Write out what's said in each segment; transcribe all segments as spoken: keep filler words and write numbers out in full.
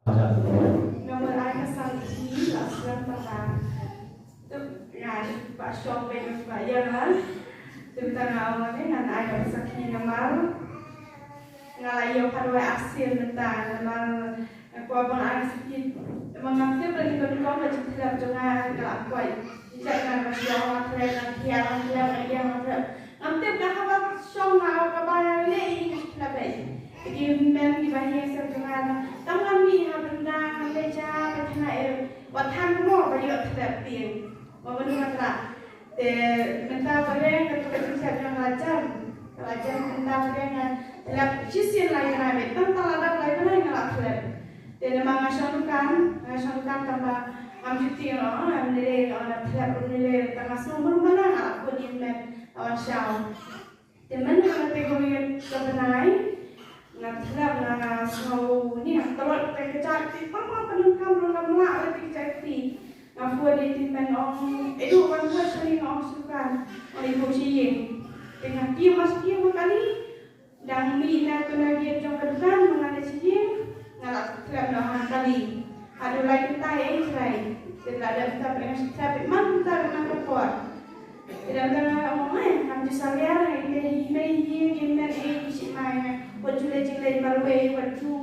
Namar ai ka sakhi la slem tang ba. Tip nga ba shong ba ba ya la. Tip tang nga ong ne ngan ai ka sakhi namar nga la ïoh pat wai arsien mynta namar nga kwah ban ai ka sakhi. Namar ngam tip lagi ban kong ka jingthlep jong nga ka la kwai. Jingthlep nga ba shong nga thlep nga thiar nga thlep nga ïa nga thlep. Ngam tip ka haba shong nga kaba leh ïa ka thlep ei. Ki men kiba hiar sha jong nga. Tang ngam mih ha bynta ngam leh ja ba tang ei. Wat than mo ba ïoh thlep phi. Ba bynta ka thlep. Te mynta ba reng ka tu ka jingshad jong nga la jan. Ka la jan mynta ba reng nga thlep shisien lai bnai, tang tang la dang lai bnai nga la thlep. Te namar nga shong dukan, nga shong dukan tang ba ngam ju tieng noh, ngam leh noh, nga thlep ruh leh, tang nga sngew mut ba nga la bun ïa met, la wan shaw. Te mynta nga te kawei ka bnai, nga thlep nga sngew ni nga tlot te ka jait kti, pang pang pyndonkam ruh lam lah te ka jait kti. Nga phone ïa i tymmen ong, eh, duh ban phone shane nga ong shukan, ong ïa i buh sha ïing. Te nga kiew ma sha kiew ma kali, dang mih na tu na gate jong ka dukan, ma nga leit sha ïing, nga la thlep noh ha kali. Haduh lai kynta ïa i trai. Te la dep thlep ïa nga sha thlep ïa man kynta ïa man ka por. Te la dep nga ong ai, ngam ju salia, i mei, i mei, i mei, i mei, i shi mai nga. Wat ju leit jingleit marwei, wat ju,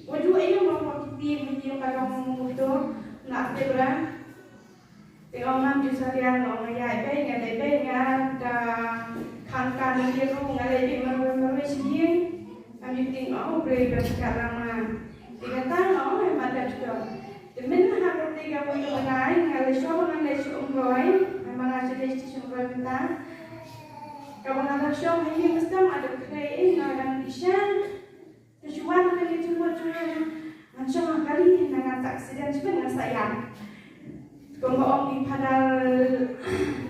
wat ju ai ïa ma ko kiti, ma ïa ka dong motor, na te bra. Te ong ngam ju salia, nga ong ïa i bei, nga leit bei, nga da khang ka na ïa ru, nga leit bei marwei marwei sha ïing. Ngam ju tieng ong U Blei ba ka rama. Te kata nga ong ai ma da ju. Te mynta ha kata ka wei ka bnai nga leit shong, nga leit sha Umroi, nga ma nga sha leit sha Umroi mynta. Kaba nga la shong ha ïing mynta nga da khlei nga dang isha. Te shu wan ha ïing jingmut jong nga. Ngan shong ha kali na ngan sa accident shibun ngan sa ïap. Kumba ong i Father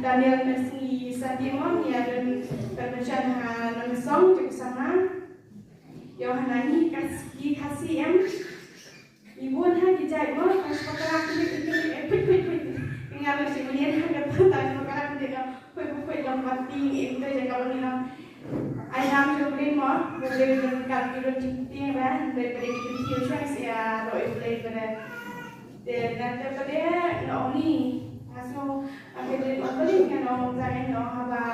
Daniel Mesngi Santimon ïa don convention ha Nongmynsong jong ka sanga. Ïoh ha ngi ka ski Khasi em. Ngi bun ha ki jait mo, ka shu bakla khyndiat khyndiat, eh, phuit, phuit, phuit. Nga ba shi mlien ha ka ta, ta shu bakla khyndiat, phuit, phuit, phuit, long ba tieng, eh, to jaka ba ngi long. Ai nam jong U Blei mo, U Blei jong ka ki don jingtieng ba, Blei ba ki jingtieng shuwa sia, ro U Blei ba. Te na te ba de, nga ong ni, nga sngew, nga kyrpad ïa U Blei, nga ong jai, nga ong haba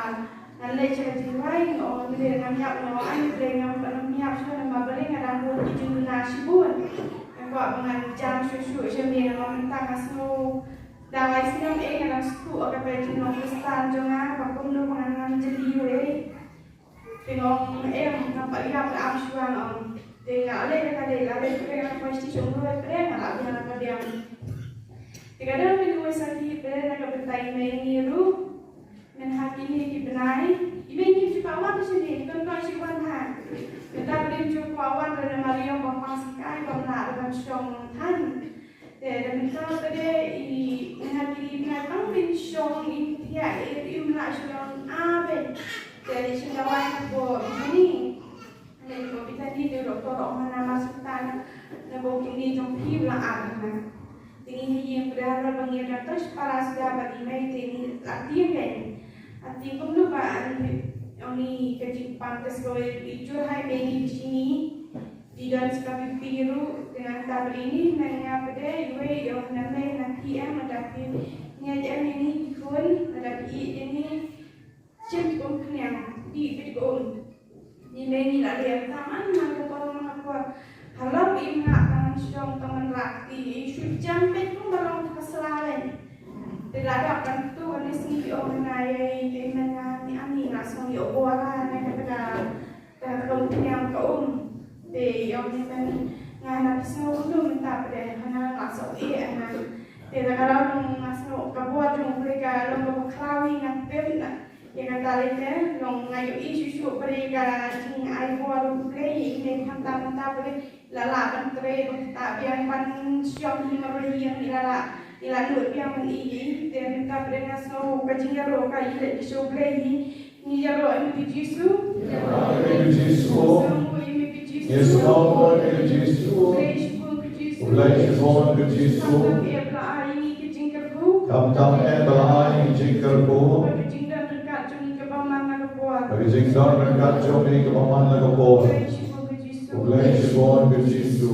Ngan leit sha ka jingrwai, nga ong, Blei ngam ïap, nga ong, ai Blei ngam pat ïap shuh namar Blei nga dang bud ki jingduna shibun. Nga kwah ba ngan jam shuh shuh sha me namar mynta nga sngew da lai snem eh nga dang sngewthuh ïa kata ka jinglong Khristan jong nga ba kumno ba ngan nang jylliew eh. Te nga ong em, ngam pat ïap, nga am shuwa, nga ong. Te nga leit, nga leit, nga leit, nga leit, nga poi sha shong ruh, nga la biang, nga la biang. Te ka dang mynta sa ki, te na ka bynta i mei ngi ruh. Mynta ha kine ki bnai, i mei ngi ju kwah wan shane, i don kwah shu wan ha. Mynta ba rim ju kwah wan, da namar ïa ba kwah sngewsih, ba mlah ban shong than. Te da mynta ba de i mynta ki bnai tang ban shong, i thiah, i mlah shong a ben. Te da shu dawai na ko bini. Ngan ïa ko Bethany, te u doktor u ong hana mar shuh tang na bok kidney jong phi u la ar hana. Te ngi ha ïing pdeng halor ba ngi ïa dang tang shipara suda bad i mei te ngi la tieng kein. La tieng kumno ba ngi ong ngi ka jingpang ka sngewbha i jur ha i mei ngi jingï. I don sa ka pipi ruh te nangta ba ine i mei nga pdeng iwei i ong hana mei hana phi em, lada phi ngeit em ïa ngi ki khun, lada phi ïeit ïa ngi. Shem ki um khñiang, dih beit ki um. Ngi mei ngi la leh tam an man ka por man ka por. Halor ba im ngah tang man shong tang man rah kti, i shu jam beit kumba long ka sla lei. Te la dap kan tu kan ni sngi ki ong na ïa i te men nga ni ani nga sngew ïoh bor ha na ka ka ka ka um khñiang ka um. Te i ong ni men nga na ki sngew kumno mynta pdeng hana nga sngew eh hana. Te la ka la long nga sngew ka bor jong U Blei ka long kaba khlaw hi nga tip na. Ïa kata lei te, long nga ïohi shuh shuh ba dei ka jingai bor U Blei, ïa i mei khamtam mynta ba dei la lah ban trei ba kita biang ban shong hi marwei ïa ngi la lah, ngi la nud biang ban ïa i, te mynta ba dei nga sngew ka jingïaroh ka ïa leit sha U Blei hi, ngi ïaroh ïa u Jisu. Ïaroh ïa u Jisu. Ngi sngew ïa u Jisu. Ngi sngew ïa u Jisu. U Blei shibun ka Jisu. U Blei shibun ka Jisu. Khamtam eh ba la ai ïa ngi ka jingkyrkhu. Khamtam eh ba la ai ïa ngi ka jingkyrkhu. Ba ka jingdon ryngkat jong ngi kaba man la ka por. Ba ka jingdon ryngkat jong ngi kaba man la ka por. U Blei shibun ka Jisu. U Blei shibun ka Jisu.